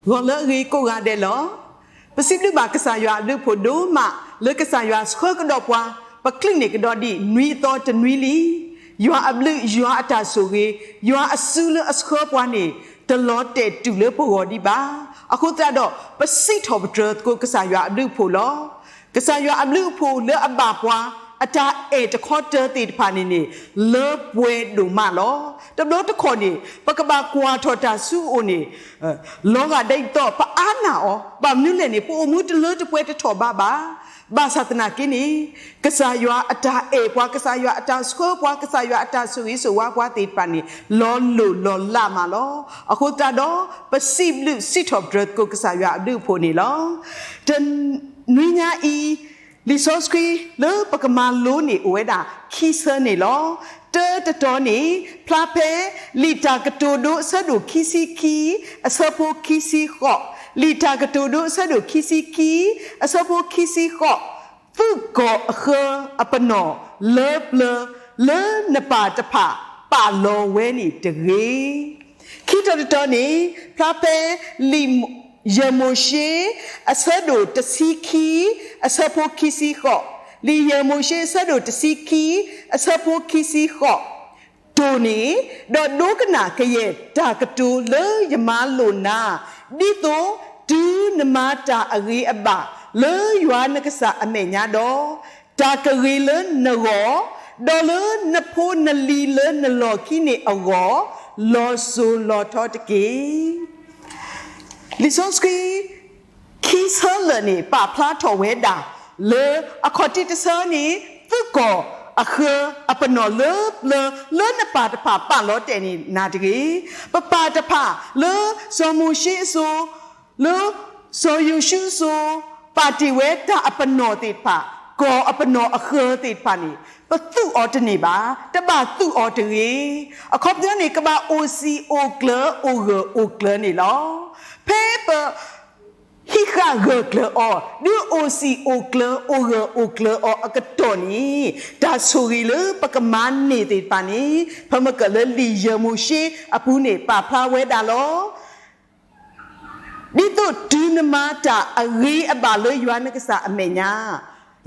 ဂီၤလၢအဂ့ၤကိးဂၤဒဲးလီၤ. ပစံးဘျုးဘၣ်ကစၢ်ယွၤအဘျုးအဖှိၣ်ဒိၣ်မး လၢကစၢ်ယွၤဆှၢကဒီးပှၤ, ပချုးန့ၢ်ကဒီးဒံးနွံအသီတနွံလံ. ယွၤအဘျုး ယွၤအတၢ်ဆိၣ်ဂ့ၤ ယွၤအစုလၢအဆှၢပှၤန့ၣ် တလီၤတဲာ်တုၤလၢပဂီၢ်ဒံးဘၣ်. အဃိသတးဒီး ပစံးထီၣ်ပတြၢၤသကိးကစၢ်ယွၤအဘျုးအဖှိၣ်လီၤ. ကစၢ်ယွၤအဘျုးအဖှိၣ်လၢအဘၣ်ပှၤ အတၢ်အဲၣ်တခီတၢၤသ့ၣ်တဖၣ်န့ၣ်န့ၣ် လၢပှဲၤဒိၣ်မးလီၤ. တဘျီတခီၣ်န့ၣ် ပကဘၣ်ကွၢ်ထီၣ်တၢ်ဆူအအိၣ်န့ၣ် လီၤဂာ်ဒ်သိးပအါနၢ်အီၤ, ဘၣ်မနုၤလဲၣ်န့ၣ် ပအိၣ်မူတလၢတပှဲၤတထီၣ်ဘးဘၣ်. ဘၣ်ဆၣ်သနာ်က့န့ၣ် ကစၢ်ယွၤအတၢ်အဲၣ်ပှၤ, ကစၢ်ယွၤအတၢ်ဆှၢပှၤ, ကစၢ်ယွၤအတၢ်ဆိၣ်ဂ့ၤဆိၣ်ဝါပှၤသ့ၣ်တဖၣ်န့ၣ် လီၤလိၢ်လီၤလးမးလီၤ. အဃိသတးဒီး ပစံးဘျုးစံးထီၣ်ပတြၢၤသကိးကစၢ်ယွၤအဘျုးအဖှိၣ်န့ၣ်လီၤ. တနွံညါအံၤ လံာ်စီဆှံလၢပကမၤလိန့ၣ်အိၣ်ဝဲဒၣ်ခံဆၢန့ၣ်လီၤ. တၢတတီၤန့ၣ် ဖျါဖဲ လံာ်တၢ်ကတိၤဒိအဆၢဒိၣ်ခံဆံခံ အဆၢဖိခံဆံဃိး, လံာ်တၢ်ကတိၤဒိအဆၢဒိၣ်ခံဆံခံ အဆၢဖိခံဆံဃိး, သုးကီၢ်အဃၢၤအပနီၣ်လၢပျၢၤ လၢနပၢ်တဖၣ်ပာ်လီၤဝဲန့ၣ်တဂ့ၤ. ခံတီၤတတီၤန့ၣ် ဖျါဖဲ လံာ်ယဲၢ်မိၤၡ့ အဆၢဒိၣ်တဆံခံ အဆၢဖိခံဆံဃိး, လံာ်ယဲၢ်မိၤၡ့ အဆၢဒိၣ်တဆံခံ အဆၢဖိခံဆံဃိး, တိၢ်န့ၣ်, ဒီးဒိကနၣ်ကယဲၢ်တၢ်ကတိၤလၢယမၤလိာ်နၤ, ဒ်သိးတုၤနမၤတၢ်အဂ့ၤအဘၣ်လၢယွၤနကစၢ်အမဲာ်ညါဒီး, တၢ်ကဂ့ၤလၢနဂီၢ်, ဒီးလၢနဖိနလံၤလၢနလီၢ်ခံန့ၣ်အဂီၢ်, လီၤစိၤလီၤထီတက့ၢ်. လံာ်စီဆှံ ခံဆၢလၢာ်န့ၣ် ပာ်ဖျါထီၣ်ဝဲဒၣ် လၢအခီၣ်ထံးတဆၢန့ၣ် သုးကီၢ်အဃၢၤအပနီၣ်လၢပျၢၤ လၢနပၢ်တဖၣ်ပာ်လီၤတဲာ်န့ၢ်နၤတဂ့ၤ. ပပၢ်တဖၣ် လၢစီၤမိၤၡ့အစိၤ လၢစီၤယိၤၡူအစိၤ ပာ်တ့ၢ်ဝဲတၢ်အပနီၣ်သ့ၣ်တဖၣ်, ကီၢ်အပနီၣ်အဃၢၤသ့ၣ်တဖၣ်န့ၣ် ပသုးအီၤတန့ၢ်ဘၣ်, တဘၣ်သုးအီၤတဂ့ၤ. အခီပညီန့ၣ် ကဘၣ်အိၣ်စံာ်အိၣ်ကျၢၤ အိၣ်ဂၢၢ်အိၣ်ကျၢၤန့ၣ်လီၤ. ဖဲပ ဟံးဃာ်ဂၢၢ်ကျၢၤအီၤ, ဒုးအိၣ်စံာ်အိၣ်ကျၢၤ အိၣ်ဂၢၢ်အိၣ်ကျၢၤအီၤအကတီၢ်န့ၣ်, တၢ်ဆိၣ်ဂ့ၤလၢပကမၤန့ၢ်သ့ၣ်တဖၣ်န့ၣ်, ဖဲမ့ၢ်ကၢၢ်လၢလံာ်ယဲၢ်မိၤၡ့အပူၤန့ၣ် ပာ်ဖျါဝဲဒၣ်လီၤ. ဒ်သိးတုၤနမၤတၢ်အဂ့ၤအဘၣ်လၢယွၤနကစၢ်အမဲာ်ညါ,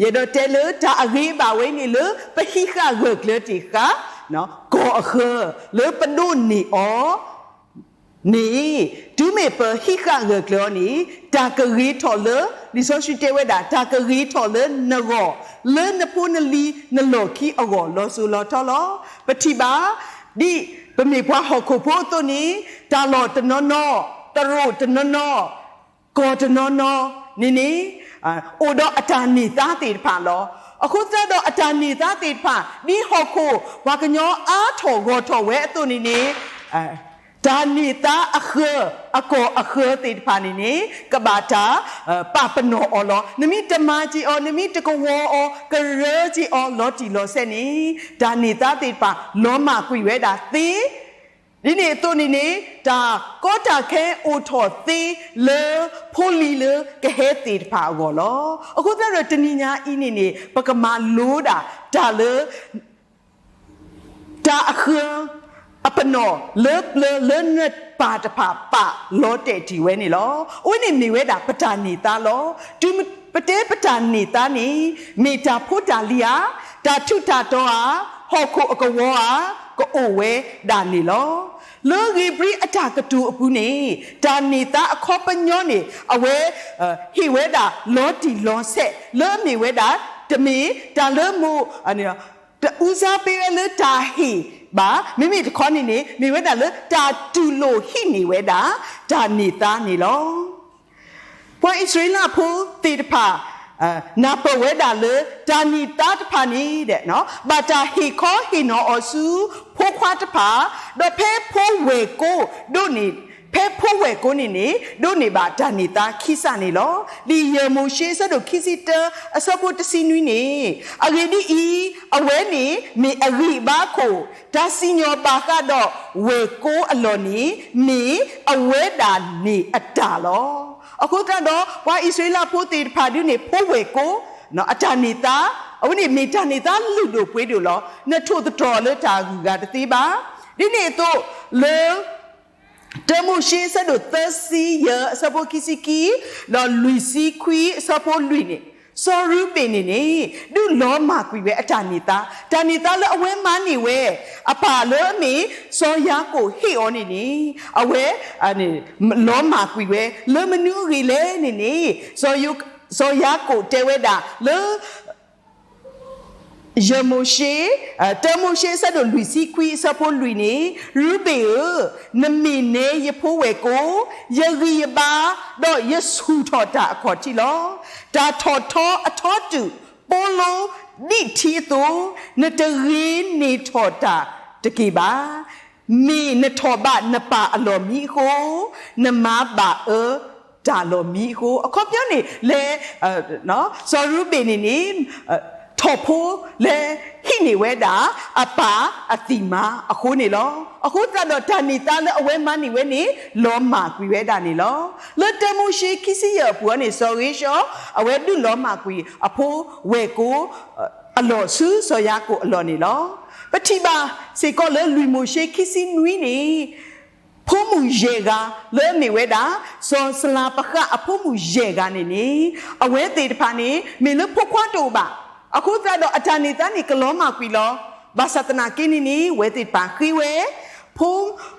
ယအဲၣ်ဒိးတဲလၢတၢ်အဂ့ၤအဘၣ်ဝဲန့ၣ်လၢပဟံးဃာ်ဂၢၢ်ကျၢၤတ့ၢ်ဃာ် ကီၢ်အဃၢၤ လၢပဒိးန့ၢ်အီၤ န့ၣ်, တုၤမ့ၢ်ပဟံးဃာ်ဂၢၢ်ကျၢၤအီၤန့ၣ်, တၢ်ကဂ့ၤထီၣ်လၢ, လံာ်စီဆှံတဲဝဲဒၣ် တၢ်ကဂ့ၤထီၣ်လၢနဂီၢ်, လၢနဖိနလံၤနလီၢ်ခံအဂီၢ် လီၤစိၤလီၤထီလီၤ. ပထံၣ်ဘၣ်, ဒ်ပမ့ၢ်ပှၤဟီၣ်ခိၣ်ဖိအသိးန့ၣ်, တၢ်လီၢ်တနီၤနီၤ, တရူးတနီၤနီၤ, ကီၢ်တနီၤနီၤန့ၣ်န့ၣ်, အိၣ်ဒီးအတၢ်န့ၢ်သါသ့ၣ်တဖၣ်လီၤ. အဃိသတးဒီးအတၢ်န့ၢ်သါသ့ၣ်တဖၣ် ဒ်ဟီၣ်ခိၣ်ပှၤကညီအါထီၣ်ဂီၢ်ထီၣ်ဝဲအသိးန့ၣ်န့ၣ်, တၢ်န့ၢ်သါအဃၢၤ, အကီၢ်အဃၢၤသ့ၣ်တဖၣ်န့ၣ်န့ၣ်, ကဘၣ်တၢ်ပာ်ပနီၣ်အီၤလီၤ. နမ့ၢ်တမၤစ့ၢ်အီၤ, နမ့ၢ်တကဝီၤအီၤ, ကရၢစ့ၢ်အီၤ လီၤတံၢ်လီၤဆဲးန့ၣ်, တၢ်န့ၢ်သါသ့ၣ်တဖၣ် လီၤမၢ်ကွံာ်ဝဲဒၣ်သ့ ဒ်န့ၣ်အသိးန့ၣ်န့ၣ်, တၢ်ကီတၢ်ခဲအိၣ်ထီၣ်သ့လၢဖိလံၤလၢကဟဲသ့ၣ်တဖၣ်အဂီၢ်လီၤ. အဃိသတးဒီးတနံၤညါအံၤန့ၣ်န့ၣ် ပကမၤလိဒၣ်တၢ်လၢ တၢ်အဃၢၤအပနီၣ်လၢပျၢၤလၢနပၢ်တဖၣ်ပာ်လီၤတဲာ်တ့ၢ်ဝဲန့ၣ်လီၤ. အဝဲန့ၣ်မ့ၢ်ဝဲဒၣ်ပတၢ်န့ၢ်သါလီၤ. တုၤပတဲပတၢ်န့ၢ်သါန့ၣ် မ့ၢ်တၢ်ဖိတၢ်လံၤဧါ, တၢ်ထူးတၢ်တီၤဧါ, ဟီၣ်ခိၣ်အကဝီၤဧါ, ကအိၣ်ဝဲဒၣ်န့ၣ်လီၤ. လၢဧ့ၤဘြံၤအတၢ်ကတိၤအပူၤန့ၣ် တၢ်န့ၢ်သါအခီပညီန့ၣ် အဝဲ ဟ့ၣ်ဝဲဒၣ်လီၤတံၢ်လီၤဆဲး လၢအမ့ၢ်ဝဲဒၣ် တမ့ၢ်တၢ်လၢမိၢ် တဦးစားပေးဝဲလၢတၢ်ဟ့ၣ်ဘၣ်, မ့မ့ၢ်တခီန့ၣ်န့ၣ် မ့ၢ်ဝဲဒၣ်လၢတၢ်တူၢ်လိာ်ဟံးန့ၢ်ဝဲဒၣ် တၢ်န့ၢ်သါန့ၣ်လီၤ. ပှၤအံၣ်စရ့လးဖိသ့ၣ်တဖၣ် နၢ်ပၢၢ်ဝဲဒၣ်လၢ တၢ်န့ၢ်သါတဖၣ်န့ၣ် ဘၣ်တၢ်ဟ့ၣ်ခီဟ့ၣ်နီၤအီၤဆူဖိခွါတဖၣ်, ဒီးဖဲဖိဝဲၢ်ကိဒိးန့ၢ်, ဖဲဖိဝဲၢ်ကိန့ၣ်န့ၣ် ဒိးန့ၢ်ဘၣ်တၢ်န့ၢ်သါခံစးန့ၣ်လီၤ. လံာ်ယဲၢ်မိၤၡ့အဆၢဒိၣ်ခံဆံတၢ အဆၢဖိတဆံနွံန့ၣ်, အဂ့ၢ်ဒ်အံၤ, အဝဲန့ၣ်မ့ၢ်အဂံၢ်အဘါခိၣ်, တၢ်စံၣ်ညီၣ်ဘၣ်ဃးဒီးဝဲၢ်ကိအလီၢ်န့ၣ် မ့ၢ်အဝဲဒၣ်န့ၣ်အတၢ်လီၤ. အဃိသတးဒီး ပှၤအံၣ်စရ့လးဖိသ့ၣ်တဖၣ်ဒုးန့ၣ် ဖိဝဲၢ်ကိ အတၢ်န့ၢ်သါ, အဝဲန့ၣ်မ့ၢ်တၢ်န့ၢ်သါလုၢ်ဒိၣ်ပှ့ၤဒိၣ်လီၤ. နထိၣ်သတြီၤလၢတၢ်ဂုၤဂၤတသ့ဘၣ်. ဒ်န့ၣ်အသိးလၢ တၢမိၤၡ့အဆၢဒိၣ်သၢဆံယဲၢ်အဆၢဖိခံဆံခံ, ဒီးလွံၢ်ဆံခွံအဆၢဖိလွံၢ်န့ၣ်, စီၤရူဘ့ၣ်န့ၣ်န့ၣ် ဒုးလီၤမၢ်ကွံာ်ဝဲအတၢ်န့ၢ်သါ, တၢ်န့ၢ်သါလၢအဝဲမၤန့ၢ်ဝဲ, အပၢ်လၢအမ့ၢ်စီၤယၤကိာ်ဟ့ၣ်အီၤန့ၣ်န့ၣ်, အဝဲ လီၤမၢ်ကွံာ်ဝဲ လၢမနုၤအဂ့ၢ်လဲၣ်န့ၣ်န့ၣ်, စီၤယၤကိာ်တဲဝဲဒၣ်လၢ ယမိၤၡ့, တၢမိၤၡ့အဆၢဒိၣ်လွံၢ်ဆံခွံအဆၢဖိလွံၢ်န့ၣ်, ရူဘ့ၣ်ဧၢ, နမ့ၢ်နဲယဖိဝဲၢ်ကိ, ယဂံၢ်ယဘါ, ဒီးယဆူၣ်ထီၣ်တၢ်အခီၣ်ထံးလီၤ. တၢ်ထီၣ်ထီအထီတုာ် ပိလိဒံၣ်ထံအသိး, နတဂ့ၤန့ၢ်ထီၣ်တၢ်တက့ၢ်ဘၣ်. မ့ၢ်နထီၣ်ဘၣ်နပၢ်အလီၢ်မံအဃိ, နမၤဘၣ်အၢတၢ်လီၢ်မံအဃိ, အခီပညီန့ၣ် လဲၤ စီၤရူဘ့ၣ်န့ၣ်န့ၣ် ထီၣ်ဖိလၢဟံးန့ၢ်ဝဲဒၣ် အပၢ်အသံၣ်မၤအဃိန့ၣ်လီၤ. အဃိသတးဒီးတၢ်န့ၢ်သါလၢအဝဲမၤန့ၢ်ဝဲန့ၣ် လီၤမၢ်ကွံာ်ဝဲဒၣ်န့ၣ်လီၤ. လၢတၢမိၤၡ့ခံဆံယဲၢ်အပူၤအံၤန့ၣ် စီၤဧ့ၡီ အဝဲဒုးလီၤမၢ်ကွံာ်အဖိဝဲၢ်ကိ အလီၢ်ဆူစီၤယၤကိာ်အလီၢ်န့ၣ်လီၤ. ပထံၣ်ဘၣ်စ့ၢ်ကီးလၢလွံၢ်မိၤၡ့ခံဆံနွံန့ၣ် ဖိမုၣ်ယဲၢ်ဂၤ လၢအမ့ၢ်ဝဲဒၣ် စီၤစလၤပဃးအဖိမုၣ်ယဲၢ်ဂၤန့ၣ်န့ၣ် အဝဲသ့ၣ်တဖၣ်န့ၣ် မ့ၢ်လၢဖိခွါတအိၣ်ဘၣ်. အဃိသတးဒီးအတၢ်န့ၢ်သါန့ၣ် ကလီၤမၢ်ကွံာ်လီၤ. ဘၣ်ဆၣ်သနာ်က့န့ၣ်န့ၣ် အဝဲသ့ၣ်တဖၣ်ဃ့ဝဲ ဖိ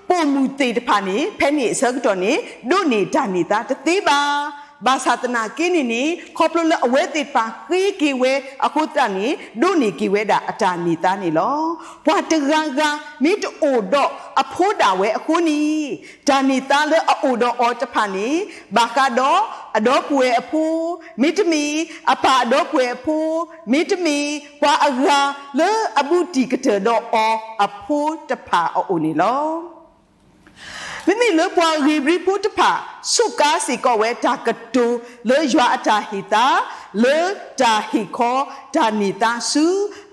ပိာ်မုၣ်သ့ၣ်တဖၣ်န့ၣ် ဖဲန့ၣ်အဆၢကတီၢ်န့ၣ် ဒိးန့ၢ်တၢ်န့ၢ်သါတသ့ဘၣ်. ဘၣ်ဆၣ်သနာ်က့န့ၣ်န့ၣ် ခီဖျိလၢအဝဲသ့ၣ်တဖၣ်ဃ့က့ၤဝဲအဃိသတးန့ၣ် ဒိးန့ၢ်က့ၤဝဲဒၣ်အတၢ်န့ၢ်သါန့ၣ်လီၤ. ပှၤတဂၤဂၤမ့ၢ်တအိၣ်ဒီးအဖိဒၣ်ဝဲအဃိန့ၣ် တၢ်န့ၢ်သါလၢအအိၣ်ဒီးအီၤတဖၣ်န့ၣ် ဘၣ်ဃးဒီးအဒီပုၢ်ဝဲၢ်အဖိ မ့တမ့ၢ် အပၢ်အဒီပုၢ်ဝဲၢ်အဖိ မ့တမ့ၢ် ပှၤအဂၤလၢအဘူးတံၢ်ကတၢၢ်ဒီးအီၤအဖိတဖၣ်အအိၣ်န့ၣ်လီၤ. မ့မ့ၢ်လၢပှၤဧ့ၤဘြံၤဖိတဖၣ် စူးကါစ့ၢ်ကီးဝဲတၢ်ကတိၤလၢယွၤအတၢ်ဟ့ၣ်သါ လၢတၢ်ဟ့ၣ်ခီတၢ်န့ၢ်သါဆူ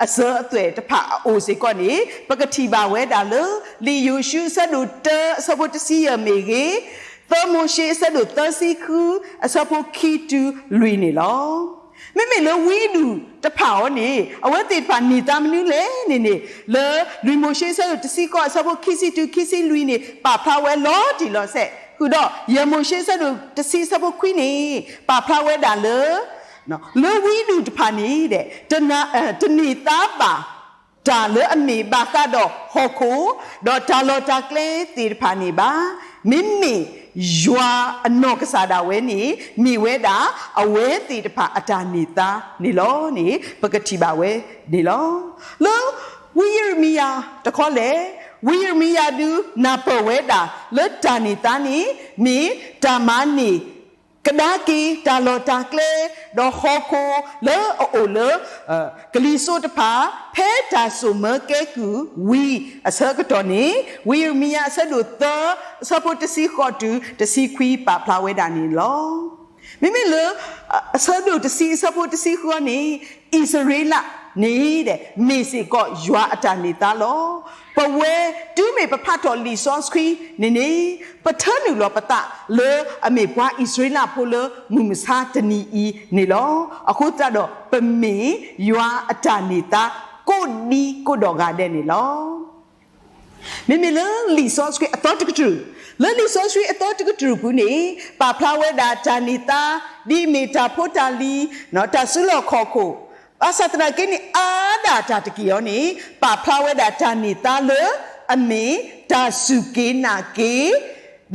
အစၢၤအသွဲၣ်တဖၣ်အအိၣ်စ့ၢ်ကီးန့ၣ် ပကထံၣ်ဘၣ်ဝဲဒၣ်လၢ လံာ်ယိၤၡူအဆၢဒိၣ်တၢအဆၢဖိတဆံယဲၢ်မ့ၢ်ဂ့ၤ, သၢမိၤၡ့အဆၢဒိၣ်သၢဆံဃု အဆၢဖိခံတုၤလွံၢ်န့ၣ်လီၤ. မ့မ့ၢ်လၢဝံဒူၣ်တဖၣ်အံၤန့ၣ် အဝဲသ့ၣ်တဖၣ်န့ၢ်သါမနုၤလဲၣ်န့ၣ်န့ၣ် လၢလွံၢ်မိၤၡ့အဆၢဒိၣ်တဆံဃိးအဆၢဖိခံဆံတုၤခံဆံလွံၢ်န့ၣ် ပာ်ဖျါဝဲလီၤတံၢ်လီၤဆဲး ဃုာ်ဒီးယဲၢ်မိၤၡ့အဆၢဒိၣ်တဆံအဆၢဖိခွံန့ၣ် ပာ်ဖျါဝဲဒၣ်လၢ လၢဝံဒူၣ်တဖၣ်န့ၣ် တန့ၢ်သါဘၣ် တၢ်လၢအမ့ၢ်ဘၣ်ဃးဒီးဟီၣ်ခိၣ် ဒီးတၢ်လီၢ်တၢ်ကျဲသ့ၣ်တဖၣ်န့ၣ်ဘၣ်. မ့မ့ၢ်ယွၤအနီၢ်ကစၢ်ဒၣ်ဝဲန့ၣ် မ့ၢ်ဝဲဒၣ်အဝဲသ့ၣ်တဖၣ်အတၢ်န့ၢ်သါန့ၣ်လီၤန့ၣ် ပကထံၣ်ဘၣ်ဝဲန့ၣ်လီၤ. လၢဝံယံးရမံယၤတခီလဲၣ်, ဝံယံးရမံယၤဒုးနၢ်ပၢၢ်ဝဲဒၣ် လၢတၢ်န့ၢ်သါန့ၣ် မ့ၢ်တၢ်မၤန့ၢ် ကဒါက့ၤတၢ်လီၢ်တၢ်ကျဲ ဒီးဟီၣ်ခိၣ်လၢအအိၣ်လၢ ကလံၤစိးတဖၣ် ဖဲတၢ်စိာ်မၢကဲကုၢ်ဝံၤအဆၢကတီၢ်န့ၣ် ဝံယံးရမံယၤအဆၢဒိၣ်သၢ အဆၢဖိတဆံဃိးတုၤတဆံခွံပာ်ဖျါဝဲဒၣ်န့ၣ်လီၤ. မ့မ့ၢ်လၢ အဆၢဒိၣ်တဆံအဆၢဖိတဆံဃိးန့ၣ် အံၣ်စရ့လးန့ၣ် မ့ၢ်စ့ၢ်ကီးယွၤအတၢ်န့ၢ်သါလီၤ. ပဝဲတုၤမ့ၢ်ပဖးထီၣ်လံာ်စီဆှံန့ၣ်န့ၣ် ပထၢနုာ်လီၤပသးလၢအမ့ၢ်ပှၤအံၣ်စရ့လးဖိလၢမုၢ်မဆါတနံၤအံၤန့ၣ်လီၤ. အဃိသတးဒီး ပမ့ၢ်ယွၤအတၢ်န့ၢ်သါကိးဒံကိးဒီးဂၤဒဲးန့ၣ်လီၤ. မ့မ့ၢ်လၢလံာ်စီဆှံအသီတကတြူၢ်, လၢလံာ်စီဆှံအသီတကတြူၢ်ပူၤန့ၣ် ပာ်ဖျါဝဲဒၣ်တၢ်န့ၢ်သါ ဒ်အမ့ၢ်တၢ်ဖိတၢ်လံၤ, တၢ်စုလီၢ်ခီၣ်ခိၣ်, ဘၣ်ဆၣ်သနာ်က့န့ၣ် အါဒၣ်တၢ်တက့ၢ်အံၤန့ၣ် ပာ်ဖျါဝဲဒၣ်တၢ်န့ၢ်သါလၢအမ့ၢ်တၢ်စူၢ်က့ၤနာ်က့ၤ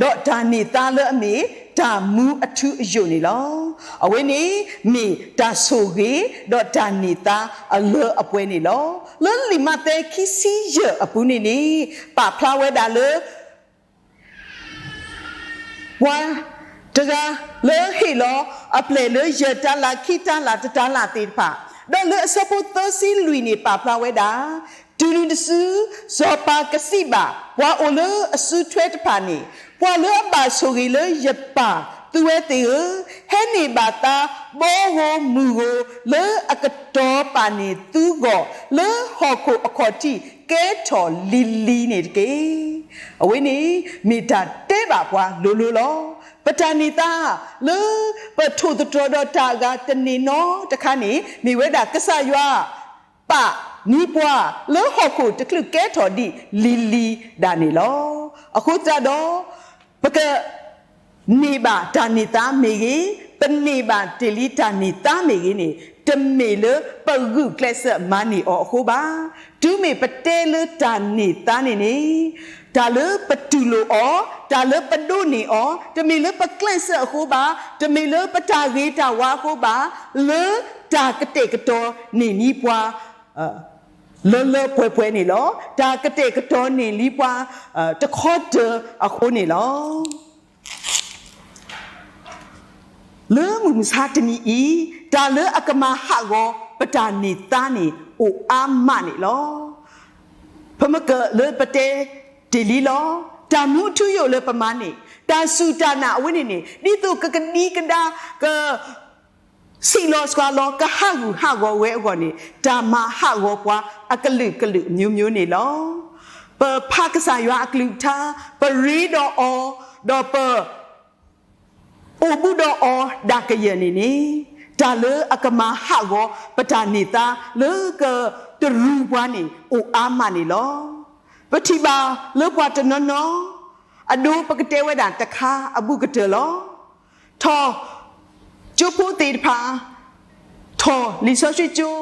ဒီးတၢ်န့ၢ်သါလၢအမ့ၢ်တၢ်မူအထူအယိာ်န့ၣ်လီၤ. အဝဲန့ၣ်မ့ၢ်တၢ်ဆိၣ်ဂ့ၤ ဒီးတၢ်န့ၢ်သါအလၢအပှဲၤန့ၣ်လီၤ. လၢလံာ်မးသဲခံဆံယဲၢ်အပူၤန့ၣ်န့ၣ် ပာ်ဖျါဝဲဒၣ်လၢ ပှၤတဂၤလၢဟ့ၣ်လီၤအပျဲၢ်လၢ ယဲၢ်တၤလၣ် ခံတၤလၣ် တတၤလၣ်သ့ၣ်တဖၣ်, ဒီးလၢအဆၢဖိသၢဆံလွံၢ်န့ၣ် ပာ်ဖျါဝဲဒၣ်, တုၤနုၤတစု စီၤပၤကစံးဘၣ် ပှၤအိၣ်လၢအစုထွဲတဖၣ်န့ၣ်, ပှၤလၢအဘၣ်ဆိၣ်ဂ့ၤလၢယပၢ်သုဝဲသ့ၣ်ဧၢ, ဟဲန့ၢ်ဘၣ်သါဘီဧိၤမုၢ်ဧိၤ လၢအကတီၤပာ်န့ၢ်သုဂီၢ် လၢဟီၣ်ခိၣ်အခီၣ်ထံးကဲထီၣ်လံၤလံၤန့ၣ်တက့ၢ်. အဝဲန့ၣ်မ့ၢ်တၢ်တဲဘၣ်ပှၤလိၤလိၤလီၤ. ပတၢ်န့ၢ်သါ လၢပထိၣ်သတြီၤဒီးတၢ်အဂၤတန့ၢ်နီတခါန့ၣ် မ့ၢ်ဝဲဒၣ်ကစၢ်ယွၤ ပာ်နံၤပှၤလၢဟီၣ်ခိၣ်တချုးကဲထီၣ်ဒံးလံၤလံၤဒၣ်န့ၣ်လီၤ. အဃိသတးဒီး ပက န့ၢ်ဘၣ်တၢ်န့ၢ်သါမ့ၢ်ဂ့ၤ, ပန့ၢ်ဘၣ်တ့ၢ်လံတၢ်န့ၢ်သါမ့ၢ်ဂ့ၤန့ၣ်, တမ့ၢ်လၢပဂုာ်ကျဲးစၢးမၤန့ၢ်အီၤအဃိဘၣ်. တုၤမ့ၢ်ပတဲလၢတၢ်န့ၢ်သါန့ၣ်န့ၣ်, တၢ်လၢပတူၢ်လိာ်အီၤ, တၢ်လၢပဒိးန့ၢ်အီၤ, တမ့ၢ်လၢပကျဲးစၢးအဃိဘၣ်, တမ့ၢ်လၢပတၢ်ဂ့ၤတၢ်ဝါအဃိဘၣ်, လၢတၢ်ကတဲာ်ကတီၤန့ၢ်လံပှၤ လၢလၢပှဲၤပှဲၤန့ၣ်လီၤ. တၢ်ကတဲာ်ကတီၤန့ၢ်လံပှၤ တခီတၢၤအဃိန့ၣ်လီၤ. လၢမုၢ်မဆါတနံၤအံၤ, တၢ်လၢအကမၤဟးဂီၤပတၢ်န့ၢ်သါန့ၣ် အိၣ်အါမးန့ၣ်လီၤ. ပမ့ၢ်ကလၢပတဲတ့ၢ်လံလီၤ. တၢ်မူထူယိာ်လၢပမၤန့ၢ်, တၢ်စူၢ်တၢ်နာ်အဝဲန့ၣ်န့ၣ် ဒ်သိးကကဒံကဒါ က ဆံးလီၤစှၤလီၤ ကဟးဂူာ်ဟးဂီၤဝဲအဂီၢ်န့ၣ်, တၢ်မၤဟးဂီၤပှၤအကလုာ်ကလုာ်မျိုးမျိုးန့ၣ်လီၤ. ပဖးကစၢ်ယွၤအကလုၢ်ကထါ, ပရ့ဒီးအီၤ, ဒီးပ အိၣ်ဘူးဒီးအီၤဒၣ်ကယၢၢ်န့ၣ်န့ၣ်, တၢ်လၢအကမၤဟးဂီၤပတၢ်န့ၢ်သါလၢကတရူးပှၤန့ၣ် အိၣ်အါမးန့ၣ်လီၤ. ပထံၣ်ဘၣ်လၢပှၤတနီၤနီၤ, အဒိပကတဲဝဲဒၣ်တခါအဘူးကတၢၢ်လီၤ. ထီၣ် ကၠိဖိသ့ၣ်တဖၣ်, ထီၣ်လံာ်စီဆှံကၠိ,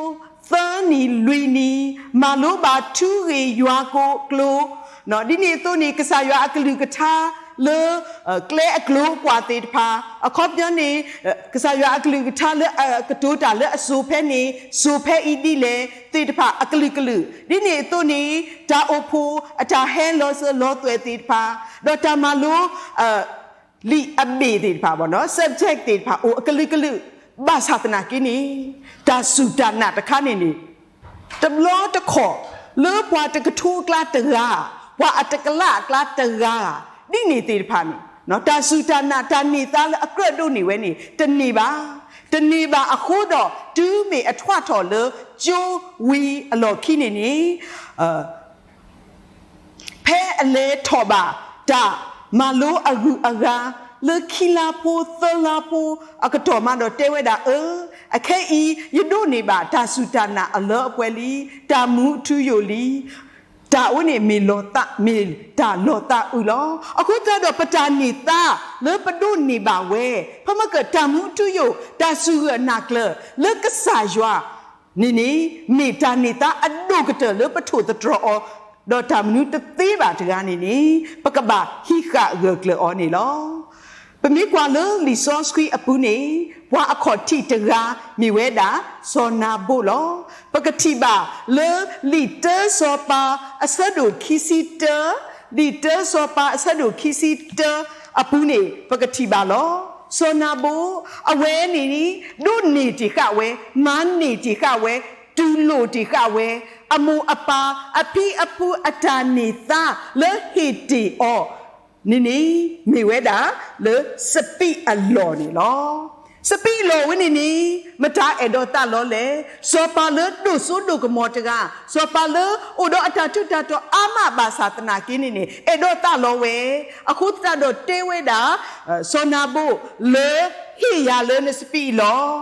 သၢနံၤလွံၢ်နံၤ, မၤလိဘၣ်ထူဂ့ၢ်ယွၤကိးကျိာ်, ဒ်န့ၣ်အသိးန့ၣ် ကစၢ်ယွၤအကလုၢ်ကထါလၢ ကျဲအကျိၤအကွာ်သ့ၣ်တဖၣ်, အခီပညီန့ၣ် ကစၢ်ယွၤအကလုၢ်ကထါလၢအကတိၤတၢ်လၢအစိၤဖဲန့ၣ် စိၤဖဲအံၤဒ်လဲၣ်သ့ၣ်တဖၣ်အကလုာ်ကလုာ်, ဒ်န့ၣ်အသိးန့ၣ် တၢ်အိၣ်ဖှိၣ်အတၢ်ဟဲလီၤစၢၤလီၤသွဲၣ်သ့ၣ်တဖၣ်, ဒီးတၢ်မၤလိ လံာ်အဘ့ၣ်သ့ၣ်တဖၣ်, subject သ့ၣ်တဖၣ် အိၣ်အကလုာ်ကလုာ်, ဘၣ်ဆၣ်သနာ်က့န့ၣ် တၢ်စူၢ်တၢ်နာ်တခါန့ၣ်န့ၣ် တဘျီတခီၣ် လၢပှၤတကထိအကျါတဂၤ, ပှၤအတကလးအကျါတဂၤ, ဒ်န့ၣ်သ့ၣ်တဖၣ်န့ၣ် တၢ်စူၢ်တၢ်နာ် တၢ်န့ၢ်သါလၢအကြၢးဒိးန့ၢ်ဝဲန့ၣ် တန့ၢ်ဘၣ်. တန့ၢ်ဘၣ်အဃိဒီး တုၤမ့ၢ်အထွးထီၣ်လၢကၠိဝံၤအလီၢ်ခံန့ၣ်န့ၣ် ဖဲအလဲၤထီၣ်ဘၣ် တၢ်မၤလိအဂုၤအဂၤ လၢခံလါဖိသၢလါဖိ အကတီၢ်မးဒီးတဲဝဲဒၣ်အၢ, အခဲအံၤ ယဒိးန့ၢ်ဘၣ်တၢ်စူၢ်တၢ်နာ်အလၢအပှဲၤလံ, တၢ်မူထူယိာ်လံ, တၢ်အဝဲန့ၣ်မ့ၢ်လီၤသး, မ့ၢ်တၢ်လီၤသးအုးလီၤ. အဃိသတးဒီး ပတၢ်န့ၢ်သါလၢပဒိးန့ၢ်ဘၣ်ဝဲ, ဖဲမ့ၢ်ကတၢ်မူထူယိာ် တၢ်စူၢ်ဂၢၢ်နာ်ကျၢၤလၢကစၢ်ယွၤ န့ၣ်န့ၣ် မ့ၢ်တၢ်န့ၢ်သါအဒိၣ်ကတၢၢ်လၢပထိၣ်သတြီၤအီၤ, ဒီးတၢ်မနုၤတသ့ဘၣ်တဂၤန့ၣ်န့ၣ် ပကဘၣ်ဟံးဃာ်ဂၢၢ်ကျၢၤအီၤန့ၣ်လီၤ. ပမ့ၢ်ကွၢ်လၢလံာ်စီဆှံအပူၤန့ၣ် ပှၤအခီၣ်ထံးတဂၤမ့ၢ်ဝဲဒၣ် စီၤနၤဘိၣ်လီၤ. ပကထံၣ်ဘၣ်လၢလံာ်တၢစီၤပၤအဆၢဒိၣ်ခံဆံတၢ, လံာ်တၢစီၤပၤအဆၢဒိၣ်ခံဆံတၢအပူၤန့ၣ် ပကထံၣ်ဘၣ်လီၤ. စီၤနၤဘိၣ် အဝဲန့ၣ် ဒိးန့ၢ်တ့ၢ်ဃာ်ဝဲ, မၤန့ၢ်တ့ၢ်ဃာ်ဝဲ, တူၢ်လိာ်တ့ၢ်ဃာ်ဝဲ, အမိၢ်အပၢ်အဖံအဖုအတၢ်န့ၢ်သါလၢဟ့ၣ်တ့ၢ်အီၤန့ၣ်န့ၣ် မ့ၢ်ဝဲဒၣ်လၢစပံးအလီၢ်န့ၣ်လီၤ. စပံးအလီၢ်ဝဲန့ၣ်န့ၣ် မတၤအဲၣ်ဒိးသးလီလဲၣ်. စီၤပၤလၢဒိၣ်စိဒိၣ်ကမီၤတဂၤ, စီၤပၤလၢအိၣ်ဒီးအတၢ်ထူးတၢ်တီၤအါမးဘၣ်ဆၣ်သနာ်က့န့ၣ်န့ၣ် အဲၣ်ဒိးသးလီဝဲ. အဃိသတးဒီးတဲဝဲဒၣ် စီၤနၤဘိၣ်လၢ ဟ့ၣ်ယၤလၢနစပံးအလီၢ်,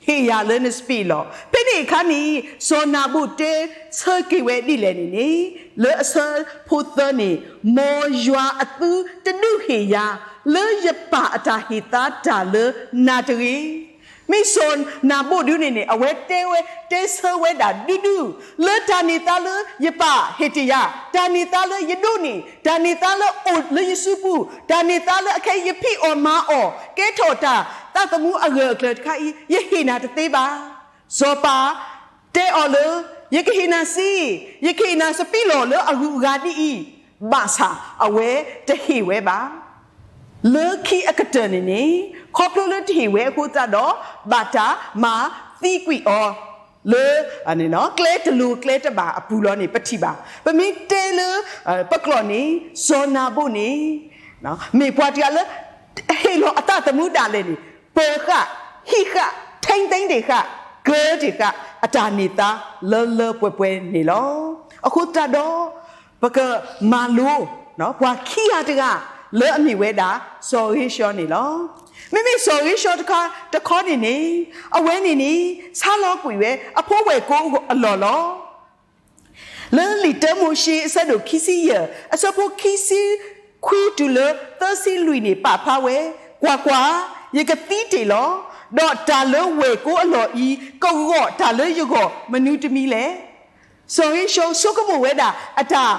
ဟ့ၣ်ယၤလၢနစပံးအလီၢ်. ဖဲန့ၣ်အခါန့ၣ် စီၤနၤဘိၣ်တဲဆၢက့ၤဝဲဒ်လဲၣ်န့ၣ်န့ၣ် လၢအဆၢဖိသၢန့ၣ်, မ်ယွၤအသုတဒုးဟ့ၣ်ယၤ လၢယပာ်အတၢ်ဟ့ၣ်သါတၢ်လၢနၤတဂ့ၤ. မ့ၢ်စီၤနၤဘိၣ်ဒုန့ၣ်န့ၣ် အဝဲတဲဝဲ, တဲဆၢဝဲဒၣ်ဒုဒု လၢတၢ်န့ၢ်သါလၢယပာ်ဟ့ၣ်တ့ၢ်ယၤ, တၢ်န့ၢ်သါလၢယဒိးန့ၢ်, တၢ်န့ၢ်သါလၢအိၣ်လၢယစုပူၤ, တၢ်န့ၢ်သါလၢအခဲအံၤယဖံးအီၣ်မၤအီၣ် ကဲထီၣ်တၢ်သးသမူအဂၢၢ်အကျၢၤတခါအံၤ ယဟ့ၣ်နၤတသ့ဘၣ်. စီၤပၤတဲအီၤလၢ ယကဟ့ၣ်နၤစ့, ယကဟ့ၣ်နၤစပံးလီၢ်လၢအဂုၤအဂၤဒ်အံၤ, ဘၣ်ဆၣ်အဝဲတဟ့ၣ်ဝဲဘၣ်. လၢခံအကတၢၢ်န့ၣ်န့ၣ် ခီဖျိလၢတဟ့ၣ်ဝဲအဃိသတးဒီး ဘၣ်တၢ်မၤသံကွံာ်အီၤ လၢ ကျဲတလိၤကျဲတဘၣ်အပူၤလီၤန့ၣ် ပထံၣ်ဘၣ်. ပမ့ၢ်တဲလၢ ပကျိာ်န့ၣ် စီၤနၤဘိၣ်န့ၣ် မ့ၢ်ပှၤတဂၤလၢ ဟ့ၣ်လီၤအသးသမူဒၣ်လဲာ်န့ၣ် ပၢၤဃာ်, ဟံးဃာ်, ထိန်းသိမ်းတ့ၢ်ဃာ်, ကၢတ့ၢ်ဃာ် အတၢ်န့ၢ်သါလၢလၢပှဲၤပှဲၤန့ၣ်လီၤ. အဃိသတးဒီး ပကမၤလိ ပှၤခံဂၤတဂၤ လၢအမ့ၢ်ဝဲဒၣ် စီၤဧ့ၡီၤန့ၣ်လီၤ. မ့မ့ၢ်စီၤဧ့ၡီၤတခီန့ၣ်န့ၣ် အဝဲန့ၣ်န့ၣ် ဆါလီၤကွံာ်ဝဲ အဖိဝဲၢ်ကိာ်အလီၢ်လီၤ. လၢလံာ်တၢမိၤၡ့ အဆၢဒိၣ်ခံဆံယဲၢ် အဆၢဖိခံဆံ ခွံတုၤလၢသၢဆံလွံၢ်န့ၣ် ပာ်ဖျါဝဲ, ကွၢ်ကွၢ်, ယကသံတ့ၢ်လီၤ. ဒီးတၢ်လၢဝဲၢ်ကိအလီၢ်အံၤ ကဂီၢ်တၢ်လၢယဂီၢ်မနုၤတမံၤလဲၣ်. စီၤဧ့ၡီၤဆိကမိၣ်ဝဲဒၣ်အတၢ်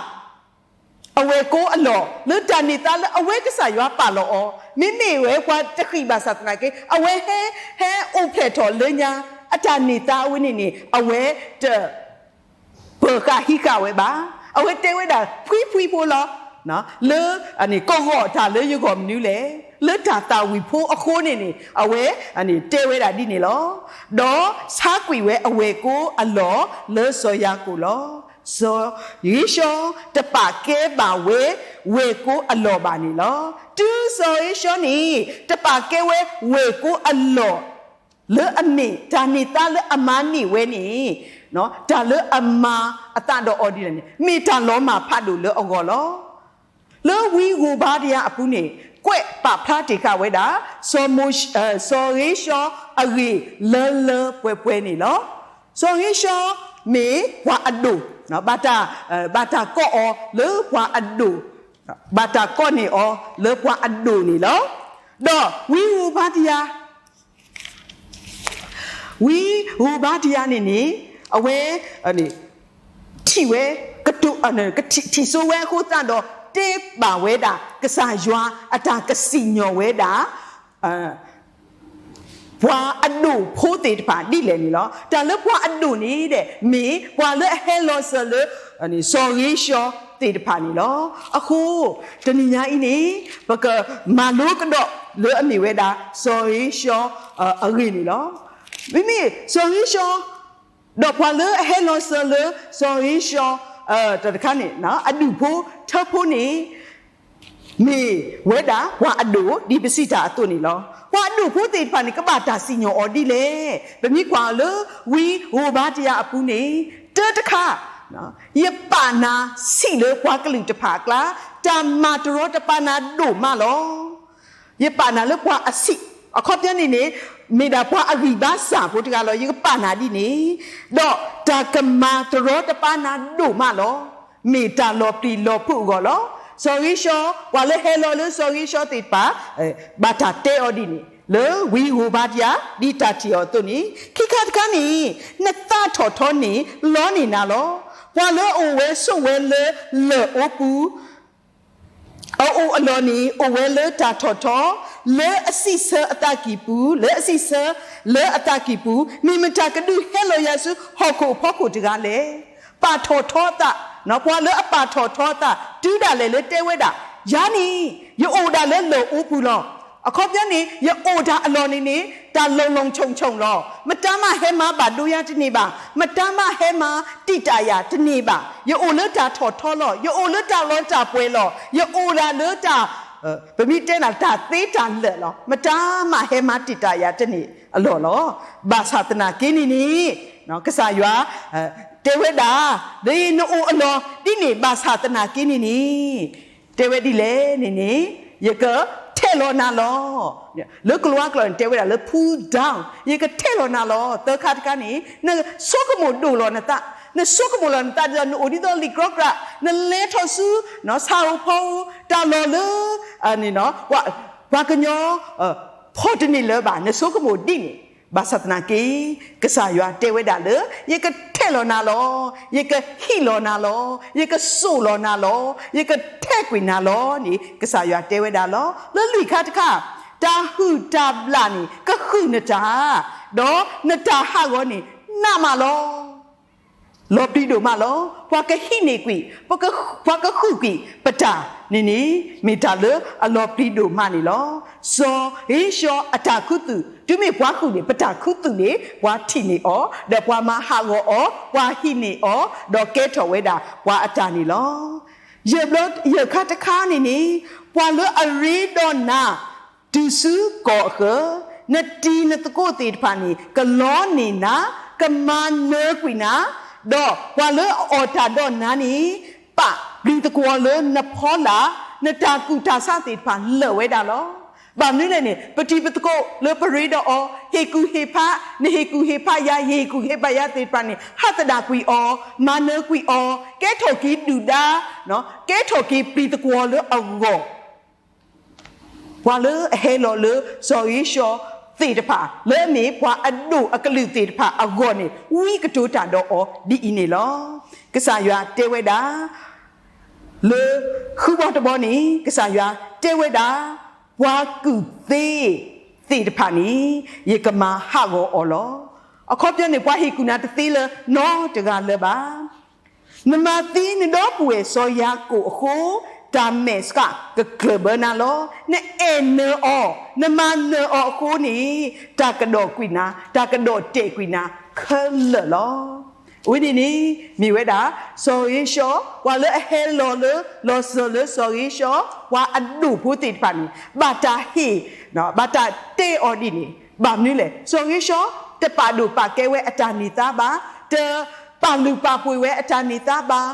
အဝဲၢ်ကိအလီၢ် လၢတၢ်န့ၢ်သါလၢအဝဲကစၢ်ယွၤပာ်လီၤအီၤ, မ့မ့ၢ်ဝဲပှၤတဃံးဘၣ်ဆၣ်သနာ်က့ အဝဲဟဲ ဟဲအိၣ်ဖျဲၣ်ထီၣ်လၢညါ အတၢ်န့ၢ်သါအဝဲန့ၣ်န့ၣ် အဝဲတ ပၢၤဃာ်ဟံးဃာ်ဝဲဘၣ်. အဝဲတဲဝဲဒၣ်ဖှံဖှံဖိလီၤ. လၢ ကဂီၢ်တၢ်လၢယဂီၢ်မနုၤလဲၣ်. လၢတၢ်သၣ်ဝံၤဖိအဃိန့ၣ်န့ၣ် အဝဲ တဲဝဲဒၣ်ဒ်န့ၣ်လီၤ. ဒီးဆါကွံာ်ဝဲအဝဲၢ်ကိအလီၢ်လၢစီၤယၤကိာ်လီၤ. စီၤဧ့ၡီၤတပာ်ကဲဘၣ်ဝဲဝဲၢ်ကိအလီၢ်ဘၣ်န့ၣ်လီၤ. တုၤစီၤဧ့ၡီၤန့ၣ် တပာ်ကဲဝဲဝဲၢ်ကိအလီၢ် လၢအမ့ၢ်တၢ်န့ၢ်သါလၢအမၤန့ၢ်ဝဲန့ၣ်, တၢ်လၢအမၤအသးဒီးအီၤဒ်လဲၣ်န့ၣ် မ့ၢ်တၢ်လီၤမၢ်ဖးဒိၣ်လၢအဂီၢ်လီၤ. လၢဝံဧိၤဘါဒယၤအပူၤန့ၣ် ကွဲးပာ်ဖျါတ့ၢ်ဃာ်ဝဲဒၣ် စီၤမိၤၡ့ စီၤဧ့ၡီၤအဂ့ၢ်လၢလၢပှဲၤပှဲၤန့ၣ်လီၤ. စီၤဧ့ၡီၤမ့ၢ်ပှၤအဒိၣ်, ဘၣ်တၢ်, ဘၣ်တၢ်ကိးအီၤလၢပှၤအဒိၣ်, ဘၣ်တၢ်ကိးန့ၢ်အီၤလၢပှၤအဒိၣ်န့ၣ်လီၤ. ဒီးဝံဧိၤဘါဒယၤ ဝံဧိၤဘါဒယၤန့ၣ်န့ၣ် အဝဲ ထံၣ်ဝဲ ကတိၤ ထံၣ်စိဝဲအဃိသတးဒီး တဲဘၣ်ဝဲဒၣ် ကစၢ်ယွၤအတၢ်ကစံၣ်ညီၣ်ဝဲဒၣ် ပှၤအဒိၣ်ဖိသ့ၣ်တဖၣ်ဒ်လဲၣ်န့ၣ်လီၤ. တၢ်လၢပှၤအဒိၣ်န့ၣ်ဒီး မ့ၢ်ပှၤလၢအဟဲလီၤစၢၤလၢ စီၤဧ့ၡီၤသ့ၣ်တဖၣ်န့ၣ်လီၤ. အဃိ တနံၤညါအံၤန့ၣ် ပကမၤလိကဒီးလၢအမ့ၢ်ဝဲဒၣ် စီၤဧ့ၡီၤ အဂ့ၢ်န့ၣ်လီၤ. မ့မ့ၢ်စီၤဧ့ၡီၤ ဒီးပှၤလၢအဟဲလီၤစၢၤလၢ စီၤဧ့ၡီၤ တၢ်တခါန့ၣ် အဒူၣ်ဖိထၢဖိန့ၣ် မ့ၢ်ဝဲဒၣ်ပှၤအဒိၣ် ဒ်ပစံးတၢ်အသိးန့ၣ်လီၤ. ပှၤအဒိၣ်ဖိသ့ၣ်တဖၣ်န့ၣ် ကဘၣ်တၢ်စံၣ်ညီၣ်အီၤဒ်လဲၣ်. ပမ့ၢ်ကွၢ်လၢဝံဧိၤဘါဒယၤအပူၤန့ၣ် တၢတခါ ယပာ်နၤဆံးလၢပှၤကလုာ်တဖၣ်အကျါ တၢ်မၤတရီတပါနၤဒိၣ်မးလီၤ. ယပာ်နၤလၢပှၤအဆံး, အခီပညီန့ၣ်န့ၣ် မ့ၢ်ဒၣ်ပှၤအဂံၢ်ဘါစၢ်ဖိတဂၤလီၤ. ယကပာ်နၤဒ်န့ၣ်, ဒီးတၢ်ကမၤတရီတပါနၤဒိၣ်မးလီၤ. မ့ၢ်တၢ်လီၤပျံၤလီၤဖုးအဂီၢ်လီၤ. စီၤဧ့ၡီၤ ပှၤလၢဟဲလီၤလၢစီၤဧ့ၡီၤသ့ၣ်တဖၣ် ဘၣ်တၢ်တဲအီၤဒ်န့ၣ် လၢဝံဧိၤဘါဒယၤ ဒ်တၢ်ထံၣ်အီၤအသိးန့ၣ်, ခံခါတခါန့ၣ် နသးထီၣ်ထီန့ၣ် လီန့ၢ်နၤလီၤ. ပှၤလၢအအိၣ်ဝဲဆိးဝဲလၢလၢၢ်အိပူၤ အအိၣ်အလီၢ်န့ၣ် အိၣ်ဝဲလၢတၢ်ထီၣ်ထီ, လၢအစံးဆၢအသးကံၢ်ပူၤ, လၢအစံးဆၢ လၢအသးကံၢ်ပူၤ, မ့ၢ်မတၤကဒုးဟဲလီၤယၤဆူဟီၣ်ခိၣ်အဖီခိၣ်တဂၤလဲၣ်. ပာ်ထီၣ်ထီအသး, ပှၤလၢအပာ်ထီၣ်ထီအသး တုၤဒၣ်လဲာ်လၢတဲဝဲဒၣ်, ယၤန့ၣ် ယအိၣ်ဒၣ်လၢလၢၢ်အိပူၤလီၤ. အခီပညီန့ၣ် ယအိၣ်တၢ်အလီၢ်န့ၣ်န့ၣ် တၢ်လီၤလီၤဆိၣ်ဆိၣ်လီၤ. မတၤမးဟဲမၤဘၣ်ဒိယၤတန့ၢ်ဘၣ်. မတၤမးဟဲမၤတံာ်တာ်ယၤတန့ၢ်ဘၣ်. ယအိၣ်လၢတၢ်ထီၣ်ထီလီၤ. ယအိၣ်လၢတၢ်လီတၢ်ပှဲၤလီၤ. ယအိၣ်ဒၣ်လၢတၢ်, ပမ့ၢ်တဲနၤ တၢ်သ့တၢ်လၢာ်လီၤ. မတၤမးဟဲမၤတံာ်တာ်ယၤတန့ၢ်အလီၢ်လီၤ. ဘၣ်ဆၣ်သနာ်က့န့ၣ်န့ၣ် ကစၢ်ယွၤ တဲဝဲဒၣ်, ဒ်နအိၣ်အလီၢ်ဒ်န့ၣ် ဘၣ်ဆၣ်သနာ်က့န့ၣ်န့ၣ် တဲဝဲဒ်လဲၣ်န့ၣ်န့ၣ်, ယကထဲးလီၤနၤလီၤ. လၢကလံးကျိာ်န့ၣ် တဲဝဲဒၣ်လၢ pull down, ယကထဲးလီၤနၤလီၤ. သၢခါတခါန့ၣ် နဆိကမိၣ်ဒိၣ်လီၤနသး, နဆိကမိၣ်လီၤနသးဒ်သိး နအိၣ်ဒ်သိးလံာ်ကြီကြာ်, နလဲၤထီၣ်ဆူ ဆၣ်ဧိၤဖီဧိၤ တၢ်လီၢ်လၢ ပှၤကညီ ဖီၣ်တန့ၢ်လၢၤဘၣ်, နဆိကမိၣ်ဒ်န့ၣ်, ဘၣ်ဆၣ်သနာ်က့ ကစၢ်ယွၤတဲဝဲဒၣ်လၢ ယကထဲးလီၤနၤလီၤ, ယကဟံးလီၤနၤလီၤ, ယကစိာ်လီၤနၤလီၤ, ယကထဲးကွံာ်နၤလီၤန့ၣ် ကစၢ်ယွၤတဲဝဲဒၣ်လီၤ. လၢလွံၢ်ခါတခါ, တၢ်ဟုၣ်တၢ်ဘျၣ်န့ၣ် ကဟုၣ်နတၢ်, ဒီးနတၢ်ဟးဂီၤန့ၣ် နးမးလီၤ. လီၤပျံၤဒိၣ်မးလီၤ. ပှၤကဟံးန့ၢ်ကွံာ်, ပှၤကဟုၣ်ကွံာ်ပတၢ်န့ၣ်န့ၣ် မ့ၢ်တၢ်လၢအလီၤပျံၤဒိၣ်မးန့ၣ်လီၤ. စီၤဧ့ၡီၤအတၢ်ခူသူၣ်, တုၤမ့ၢ်ပှၤဃုာ်န့ၣ် ပတၢ်ခူသူၣ်န့ၣ် ပှၤထံၣ်န့ၢ်အီၤ, ဒီးပှၤမၤဟးဂီၤအီၤ, ပှၤဟံးန့ၢ်အီၤ, ဒီးကဲထီၣ်ဝဲဒၣ်ပှၤအတၢ်န့ၣ်လီၤ. ယဲၢ်ဘျီယဲၢ်ခါတခါန့ၣ်န့ၣ်, ပှၤလၢအရ့ဒီးနၤ တုၤဆူကီၢ်အဃၢၤ, နတံၤနသကိးသ့ၣ်တဖၣ်န့ၣ် ကလီန့ၢ်နၤ, ကမၤနၢၤကွံာ်နၤ, ဒီးပှၤလၢအအီၣ်တၢ်ဒီးနၤန့ၣ် ပာ်ပျံၤသကွီၤလၢနဖီလာ်, နတၢ်ကူၣ်တၢ်ဆးသ့ၣ်တဖၣ်လၢာ်ဝဲဒၣ်လီၤ. ဘၣ်မနုၤလဲၣ်န့ၣ် ပတံၤပသကိးလၢပရ့ဒီးအီၤ, ဟ့ၣ်ကူၣ်ဟ့ၣ်ဖး, နဟ့ၣ်ကူၣ်ဟ့ၣ်ဖးယၤ, ယဟ့ၣ်ကူၣ်ဟ့ၣ်ဖးယၤသ့ၣ်တဖၣ်န့ၣ် ဟးသဒၣ်ကွံာ်အီၤ, မၤနၢၤကွံာ်အီၤ, ကဲထီၣ်က့ၤဒုၣ်ဒါ, ကဲထီၣ်က့ၤပျံၤသကွီၤလၢအဂီၢ် ပှၤလၢအဟဲလီၤလၢစီၤဧ့ၡီၤသ့ၣ်တဖၣ် လၢအမ့ၢ်ပှၤအဒိၣ်အကလုာ်သ့ၣ်တဖၣ်အဂီၢ်န့ၣ် ဝံကတိၤတၢ်ဒီးအီၤဒ်အံၤန့ၣ်လီၤ. ကစၢ်ယွၤတဲဝဲဒၣ် လၢဃုဘီတဘီန့ၣ် ကစၢ်ယွၤတဲဝဲဒၣ်, ပှၤကူၣ်သ့သ့ၣ်တဖၣ်န့ၣ် ယကမၤဟးဂီၤအီၤလီၤ. အခီပညီန့ၣ် ပှၤဟ့ၣ်ကူၣ်နၤတသ့လၢၤနီတဂၤလၢၤဘၣ်. နမၤသံနဒီပုၢ်ဝဲၢ်စီၤယၤကိာ်အဃိ, တၢ်မဲာ်ဆှးကကျၢၢ်ဘၢနၤလီၤ. နအဲၣ်နၢၤအီၤ, နမၤနၢၤအီၤအဃိန့ၣ်, တၢ်ကဒီးကွံာ်နၤ, တၢ်ကဒီးတဲာ်ကွံာ်နၤခဲလၢာ်လီၤ. အဝဲန့ၣ်န့ၣ် မ့ၢ်ဝဲဒၣ် စီၤဧ့ၡီၤ, ပှၤလၢအဟဲလီၤလၢ လီၤစၢၤလၢစီၤဧ့ၡီၤ, ပှၤအဒိၣ်ဖိသ့ၣ်တဖၣ်န့ၣ် ဘၣ်တၢ်ဟ့ၣ်, ဘၣ်တၢ်တဲအီၤဒ်န့ၣ်, ဘၣ်မနုၤလဲၣ်, စီၤဧ့ၡီၤ တပာ်ဒိၣ်ပာ်ကဲဝဲအတၢ်န့ၢ်သါဘၣ်, တပာ်လုၢ်ပာ်ပှ့ၤဝဲအတၢ်န့ၢ်သါဘၣ်,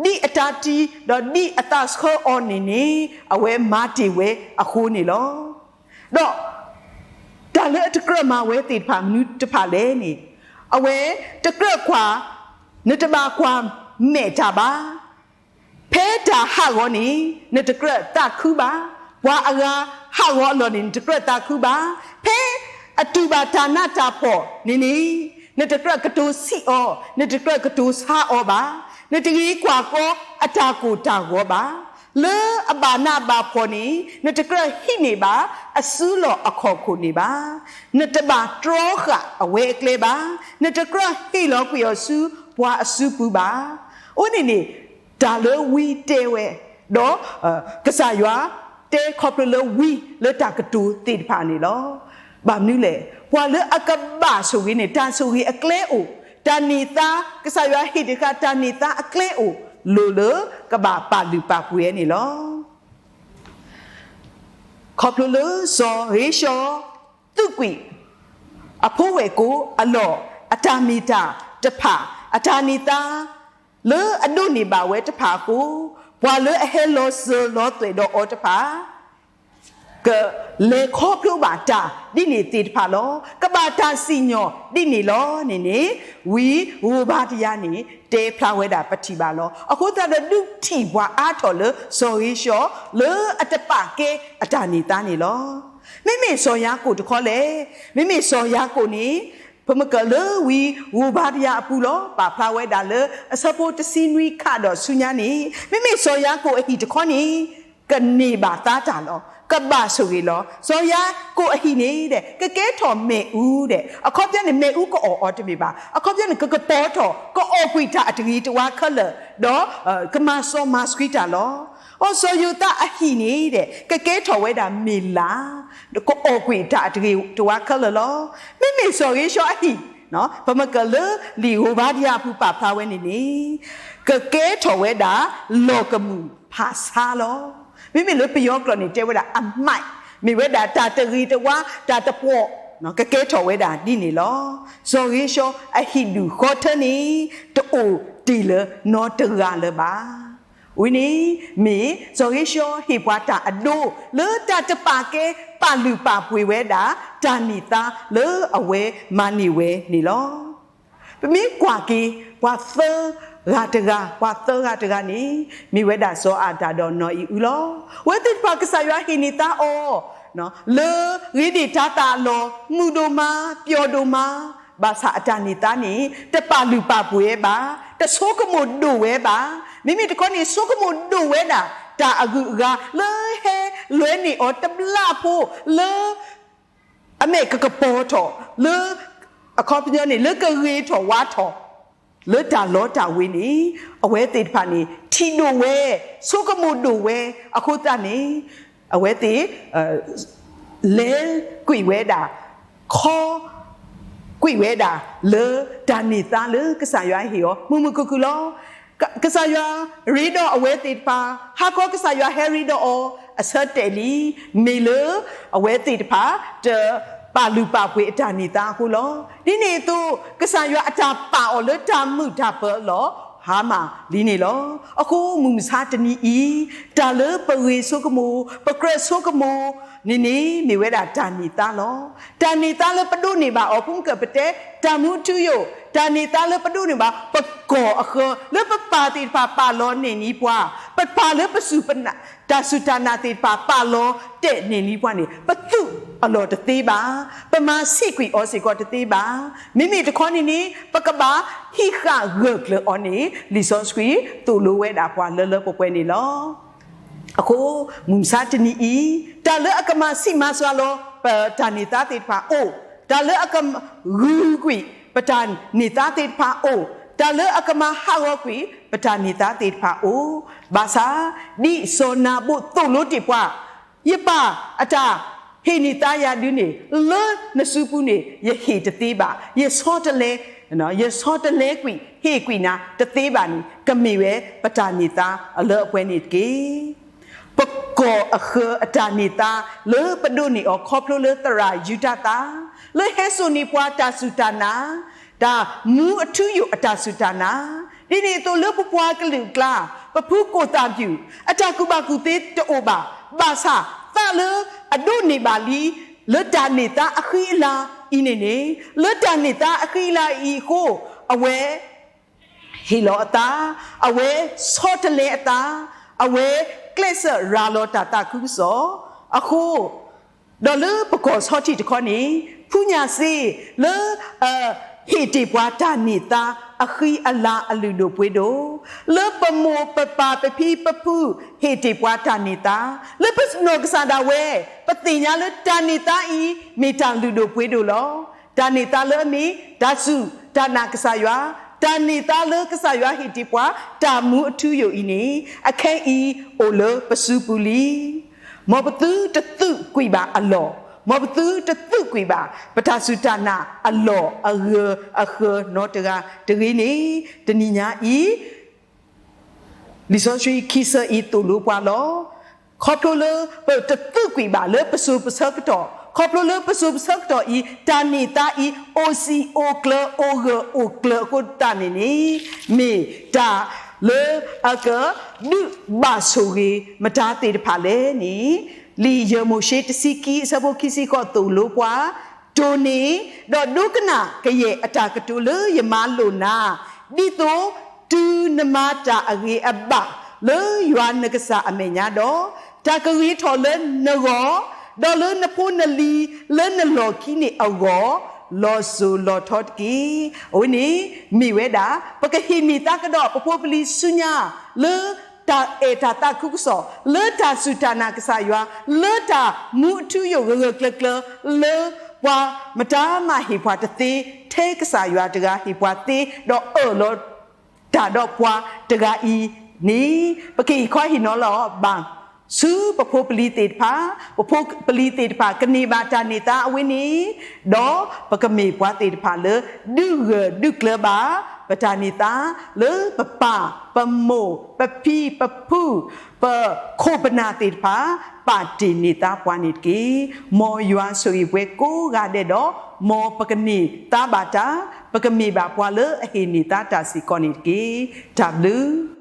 ဒ်အတၢ်တံ ဒီးဒ်အသးဆှၢအီၤန့ၣ်န့ၣ် အဝဲမၤတ့ၢ်ဝဲအဃိန့ၣ်လီၤ. ဒီး တၢ်လၢအတကြၢးမၤဝဲသ့ၣ်တဖၣ်မနုၤတဖၣ်လဲၣ်န့ၣ်, အဝဲတကြၢးကွၢ်, နတဘၣ်ကွၢ်မဲာ်တၢ်ဘၣ်. ဖဲတၢ်ဟးဂီၤန့ၣ် နတကြၢးသးခုဘၣ်. ပှၤအဂၤဟးဂီၤအလီၢ်န့ၣ် နတကြၢးသးခုဘၣ်. ဖဲအတူၢ်ဘၣ်တၢ်နးတၢ်ဖှီၣ်န့ၣ်န့ၣ်, နတကြၢးကတိၤဆံးအီၤ, နတကြၢးကတိၤဆါအီၤဘၣ်. နတဂ့ၤကွၢ်ကီအတၢ်ကိၢ်တၢ်ဂီၤဘၣ်. လၢအဘၣ်နးဘၣ်ဖှီၣ်န့ၣ် နတကြၢးဟံးန့ၢ်ဘၣ်အစုလီၢ်အခီၣ်ခိၣ်န့ၣ်ဘၣ်. နတဘၣ်တြီဃာ်အဝဲအကျဲဘၣ်. နတကြၢးဟ့ၣ်လီၤကွံာ်အီၤဆူပှၤအစုပူၤဘၣ်. အဝဲန့ၣ်န့ၣ် တၢ်လၢဝံတဲဝဲ, ဒီး ကစၢ်ယွၤတဲခီဖျိလၢဝံလၢတၢ်ကတိၤသ့ၣ်တဖၣ်န့ၣ်လီၤ. ဘၣ်မနုၤလဲၣ်, ပှၤလၢအကဘၣ်ဆိၣ်ဂ့ၤန့ၣ် တၢ်ဆိၣ်ဂ့ၤအကျဲအိၣ်, တၢ်န့ၢ်သါ, ကစၢ်ယွၤဟ့ၣ်တဃာ်တၢ်န့ၢ်သါအကျဲအိၣ်, လိၣ်လၢကဘၣ်ပာ်လုၢ်ပာ်ပှ့ၤန့ၣ်လီၤ. ခီဖျိလၢစီၤဧ့ၡီၤ သူးကွံာ် အဖိဝဲၢ်ကိာ်အလီၢ် အတၢ်မ့ၢ်တၢ်တဖၣ် အတၢ်န့ၢ်သါ လၢအဒိးန့ၢ်ဘၣ်ဝဲတဖၣ်အဃိ, ပှၤလၢအဟဲလီၤစၢၤလီၤသွဲၣ်ဒီးအီၤတဖၣ် ကလဲၤခီဖျိဘၣ်တၢ်ဒ်န့ၣ်သ့ၣ်တဖၣ်လီၤ. ကဘၣ်တၢ်စံၣ်ညီၣ်ဒ်န့ၣ်လီၤန့ၣ်န့ၣ်, ဝံဧိၤဘါဒယါန့ၣ် တဲဖျါဝဲဒၣ်ပထံၣ်ဘၣ်လီၤ. အဃိသတးဒီးဒုးထံၣ်ပှၤအါထီၣ်လၢစီၤဧ့ၡီၤ လၢအတပာ်ကဲအတၢ်န့ၢ်သါန့ၣ်လီၤ. မ့မ့ၢ်စီၤယၤကိာ်တခီလဲၣ်, မ့မ့ၢ်စီၤယၤကိာ်န့ၣ် ပမ့ၢ်ကၢၢ်လၢဝံဧိၤဘါဒယါအပူၤလီၤ. ပာ်ဖျါဝဲဒၣ်လၢအဆၢဖိတဆံနွံခးဒီးဆူညါန့ၣ်, မ့မ့ၢ်စီၤယၤကိာ်အဟံၣ်တခီန့ၣ် ကန့ၢ်ဘၣ်သါတၢ်လီၤ. ကဘၣ်ဆိၣ်ဂ့ၤလီၤ. စီၤယၤကိာ်အဟံၣ်န့ၣ်ဒီး ကကဲထီၣ်မ့ၣ်အူဒီး အခီပညီန့ၣ် မ့ၣ်အူကအီၣ်အီၤတမ့ၢ်ဘၣ်. အခီပညီန့ၣ် ကကပီၤထီၣ် ကအီၣ်ကွံာ်တၢ်အတဂ့ၤတဝါခဲလၢာ် ဒီး ကမၤစီမၤဆှံတၢ်လီၤ. အိၣ်စီၤယိၤသးအဟံၣ်န့ၣ်ဒီး ကကဲထီၣ်ဝဲဒၣ်မ့ၣ်လၤ ဒီးကအီၣ်ကွံာ်တၢ်အတဂ့ၤတဝါခဲလၢာ်လီၤ. မ့မ့ၢ်စီၤဧ့ၡီၤအဟံၣ် ပမ့ၢ်ကၢၢ်လၢလံာ်ဧိၤဘါဒယါအပူၤပာ်ဖျါဝဲန့ၣ်န့ၣ် ကကဲထီၣ်ဝဲဒၣ်လီၢ်ကမူၣ်ဖးဆါလီၤ. မ့မ့ၢ်လၢပယီၤကျိာ်န့ၣ် တဲဝဲဒၣ်အမှိုက်, မ့ၢ်ဝဲဒၣ်တၢ်တဂ့ၤတဝါ တၢ်တပှီၣ် ကကဲထီၣ်ဝဲဒၣ်ဒ်န့ၣ်လီၤ. စီၤဧ့ၡီၤအဟံၣ်ဒူၣ်ဃီထၢန့ၣ် တအိၣ်တ့ၢ်လၢၤနီတဂၤလၢၤဘၣ်. ဝံၤန့ၣ် မ့ၢ်စီၤဧ့ၡီၤဟ့ၣ်ပှၤတၢ်အဒိ လၢတၢ်တပာ်ကဲပာ်လုၢ်ပာ်ပှ့ၤဝဲဒၣ် တၢ်န့ၢ်သါလၢအဝဲမၤန့ၢ်ဝဲန့ၣ်လီၤ. ပမ့ၢ်ကွၢ်က့ၤ ပှၤသၢဂၤတဂၤ, ပှၤသၢဂၤတဂၤန့ၣ် မ့ၢ်ဝဲဒၣ်စီၤအၤဒၣ်ဒီးနီၢ်အံၤအုလီၤ. အဝဲသ့ၣ်တဖၣ်ကစၢ်ယွၤဟ့ၣ်န့ၢ်သါအီၤ လၢဂ့ၤဒံၣ်တၤသၣ်အလီၢ် မုာ်ဒိၣ်မး ပျီဒိၣ်မး, ဘၣ်ဆၣ်အတၢ်န့ၢ်သါန့ၣ် တပာ်လုၢ်ပာ်ပှ့ၤဝဲဘၣ်, တဆိကမိၣ်ဒိၣ်ဝဲဘၣ်. မ့မ့ၢ်တခီန့ၣ် ဆိကမိၣ်ဒိၣ်ဝဲဒၣ် တၢ်အဂုၤအဂၤ လၢဟဲလွဲန့ၢ်အီၤတဘျီဖိ လၢ အမဲာ်ကကပီၤထီၣ် လၢ အခီပညီန့ၣ် လၢကဂ့ၤထီၣ်ဝါထီၣ် လၢတၢ်လီတၢ်ဝ့ၤန့ၣ် အဝဲသ့ၣ်တဖၣ်န့ၣ် ထံၣ်ဒိၣ်ဝဲ, ဆိကမိၣ်ဒိၣ်ဝဲ, အဃိသတးန့ၣ် အဝဲသ့ၣ် လဲၤကွံာ်ဝဲဒၣ်, ခီ ကွံာ်ဝဲဒၣ်လၢတၢ်န့ၢ်သါလၢကစၢ်ယွၤဟ့ၣ်အီၤ မုာ်မုာ်ခုၣ်ခုၣ်လီၤ. က ကစၢ်ယွၤရ့ဒီးအဝဲသ့ၣ်တဖၣ်, ဟါခီကစၢ်ယွၤဟဲရ့ဒီးအီၤ အဆၢတဲာ်လံ, မ့ၢ်လၢအဝဲသ့ၣ်တဖၣ် တပာ်လုၢ်ပာ်ပှ့ၤအတၢ်န့ၢ်သါအဃိလီၤ. ဒ်န့ၣ်အသိး ကစၢ်ယွၤအတၢ်ပာ်အီၤလၢတၢ်မုာ်တၢ်ပၢၤအလီၢ် ဟါမၢ်လံန့ၣ်လီၤ. အဃိမုၢ်မဆါတနံၤအံၤ တၢ်လၢပဂ့ၤဆိကမိၣ် ပကြၢးဆိကမိၣ်န့ၣ်န့ၣ် မ့ၢ်ဝဲဒၣ်တၢ်န့ၢ်သါလီၤ. တၢ်န့ၢ်သါလၢပဒိးန့ၢ်ဘၣ်အီၤ ဖုမုၢ်ကၢၢ်ပတဲ တၢ်မူထူယိာ်, တၢ်န့ၢ်သါလၢပဒိးန့ၢ်ဘၣ် ပကီၢ်အဃၢၤလၢပပၢ်သ့ၣ်တဖၣ်ပာ်လီၤနဲၣ်လံပှၤ, ပပၢ်လၢပစူၢ်ပနာ် တၢ်စူၢ်တၢ်နာ်သ့ၣ်တဖၣ်ပာ်လီၤတဲာ်နဲၣ်လံပှၤန့ၣ် ပသူၣ်အလီၢ်တသ့ဘၣ်, ပမၤဆံးကွံာ်အီၤစ့ၢ်ကီးတသ့ဘၣ်. မ့မ့ၢ်တခီန့ၣ်န့ၣ် ပကဘၣ်ဟံးဃာ်ဂၢၢ်ကျၢၤအီၤန့ၣ် လံာ်စီဆှံသိၣ်လိဝဲဒၣ်ပှၤလၢလၢပှဲၤပှဲၤန့ၣ်လီၤ. အဃိ မုၢ်မဆါတနံၤအံၤ တၢ်လၢအကမၤဆံးမၤစှၤလီၤ ပတၢ်န့ၢ်သါသ့ၣ်တဖၣ်အိၣ်, တၢ်လၢအကဂုာ်ကွံာ် ပတၢ်န့ၢ်သါသ့ၣ်တဖၣ်အိၣ်, တၢ်လၢအကမၤဟးဂီၤကွံာ် ပတၢ်န့ၢ်သါသ့ၣ်တဖၣ်အိၣ်, ဘၣ်ဆၣ် ဒ်စီၤနၤဘိၣ်သိၣ်လိတ့ၢ်ပှၤ ယပၢ်အတၢ်ဟ့ၣ်န့ၢ်သါယၤဒုန့ၣ် လၢနစုပူၤန့ၣ် ယဟ့ၣ်တသ့ဘၣ်, ယဆီတလဲ, ယဆီတလဲကွံာ် ဟ့ၣ်ကွံာ်နၤတသ့ဘၣ်န့ၣ် ကမ့ၢ်ဝဲပတၢ်န့ၢ်သါအလၢအပှဲၤန့ၣ်တက့ၢ်. ပကီၢ်အဃၢၤအတၢ်န့ၢ်သါလၢပဒိးန့ၢ်အီၤခီဖျိလၢသရၣ်ယူဒၤသၣ် လၢဟဲစိာ်န့ၢ်ပှၤတၢ်စူၢ်တၢ်နာ်, တၢ်မူအထူအယိာ်အတၢ်စူၢ်တၢ်နာ်, ဒ်န့ၣ်အသိးလၢပပှၤကလုာ်အကျါ ပဖုကိၣ်သၣ်ပျူၣ် အတၢ်ကူၣ်ဘၣ်ကူၣ်သ့တအိၣ်ဘၣ်, ဘၣ်ဆၣ်သးလၢအဒိးန့ၢ်ဘၣ်လံ လၢတၢ်န့ၢ်သါအဃံအလၤအံၤန့ၣ်န့ၣ် လၢတၢ်န့ၢ်သါအဃံအလၤအံၤအဃိ အဝဲ ဟ့ၣ်လီၤအသး, အဝဲဆီတလဲအသး, အဝဲကျဲးစၢးရၤလီၤတၢ်သးခုကစီၣ်အဃိ, ဒီးလၢပကီၢ်ဆီထံးတခီန့ၣ် ဖုညၣ်စ့လၢ ဟ့ၣ်တ့ၢ်ပှၤတၢ်န့ၢ်သါအဃံအလၤအလုၢ်ဒိၣ်ပှ့ၤဒိၣ်, လၢပမိၢ်ပပၢ်ပဖံပဖုဟ့ၣ်တ့ၢ်ပှၤတၢ်န့ၢ်သါ, လၢပနီၢ်ကစၢ်ဒၣ်ဝဲ ပသ့ၣ်ညါလၢတၢ်န့ၢ်သါအံၤ မ့ၢ်တၢ်လုၢ်ဒိၣ်ပှ့ၤဒိၣ်လီၤ. တၢ်န့ၢ်သါလၢအမ့ၢ် တၢ်စူၢ်တၢ်နာ်ကစၢ်ယွၤ, တၢ်န့ၢ်သါလၢကစၢ်ယွၤဟ့ၣ်တ့ၢ်ပှၤ တၢ်မူအထူအယိာ်အံၤန့ၣ် အခဲအံၤအိၣ်လၢပစုပူၤလံ. မ်ပသုတသူၣ်ကွံာ်ဘၣ်အလီၢ်, မ်ပသုတသူၣ်ကွံာ်ဘၣ် ပတၢ်စူၢ်တၢ်နာ်အလီၢ်အဂၢၤအဃၢၤနီတဂၤတဂ့ၤန့ၣ်, တနံၤညါအံၤ လံာ်စီဆှံခံဆၢအံၤသိၣ်လိပှၤလီၤ. ခီဖျိလၢပတသူၣ်ကွံာ်ဘၣ်လၢပစိၤပဆၢကတီၢ်, ခီဖျိလၢပစိၤပဆၢကတီၢ်အံၤ တၢ်န့ၢ်သါအံၤ အိၣ်စံာ်အိၣ်ကျၢၤအိၣ်ဂၢၢ်အိၣ်ကျၢၤအဃိသတးန့ၣ်န့ၣ်, မ့ၢ်တၢ်လၢအကဒုးဘၣ်ဆိၣ်ဂ့ၤမတၤသ့ၣ်တဖၣ်လဲၣ်န့ၣ်, လံာ်ယဲၢ်မိၤၡ့တဆံခံအဆၢဖိခံဆံဃိးသိၣ်လိပှၤ, တိၢ်န့ၢ်, ဒီးဒိကနၣ်ကယဲၢ်အတၢ်ကတိၤလၢယမၤလိာ်နၤ, ဒ်သိးတုၤနမၤတၢ်အဂ့ၤအဘၣ်လၢယွၤနကစၢ်အမဲာ်ညါဒီး, တၢ်ကဂ့ၤထီၣ်လၢနဂီၢ်, ဒီးလၢနဖိနလံၤလၢနလီၢ်ခံန့ၣ်အဂီၢ်, လီၤစိၤလီၤထီတက့ၢ်. အဝဲန့ၣ်မ့ၢ်ဝဲဒၣ် ပကဟ့ၣ်န့ၢ်သါကဒီးပဖိပလံၤဆူညါ လၢတၢ်အဲၣ်တၢ်သးခုကစီၣ်, လၢတၢ်စူၢ်တၢ်နာ်ကစၢ်ယွၤ, လၢတၢ်မူအထူအယိာ်ဂၢၢ်ဂၢၢ်ကျၢၤကျၢၤ, လၢပှၤမတၤမးဟ့ၣ်ပှၤတသ့ ထဲကစၢ်ယွၤတဂၤဟ့ၣ်ပှၤသ့, ဒီးအၢၣ်လီၤတၢ်ဒီးပှၤတဂၤအံၤန့ၣ်, ပကဟ့ၣ်ခီဟ့ၣ်နီၤလီၤဘၣ် ဆူပဖိပလံၤသ့ၣ်တဖၣ်, ပဖိပလံၤသ့ၣ်တဖၣ်ကန့ၢ်ဘၣ်တၢ်န့ၢ်သါအဝဲန့ၣ်, ဒီးပကမ့ၢ်ပှၤသ့ၣ်တဖၣ်လၢ ဒုးဂၢၢ်ဒုးကျၢၤဘၣ် ပတၢ်န့ၢ်သါလၢပပၢ်, ပမိၢ်, ပဖံပဖု, ပခိၣ်ပနၢ်သ့ၣ်တဖၣ် ပာ်တ့ၢ်န့ၢ်သါပှၤန့ၣ်တက့ၢ်. မ်ယွၤဆိၣ်ဂ့ၤပှၤကိးဂၤဒဲးဒီး, မ်ပကန့ၢ်သါဘၣ်တၢ်, ပကမ့ၢ်ဘၣ်ပှၤလၢအဟ့ၣ်န့ၢ်သါတၢ်စ့ၢ်ကီးန့ၣ်တက့ၢ်. တၢ်ဘျုး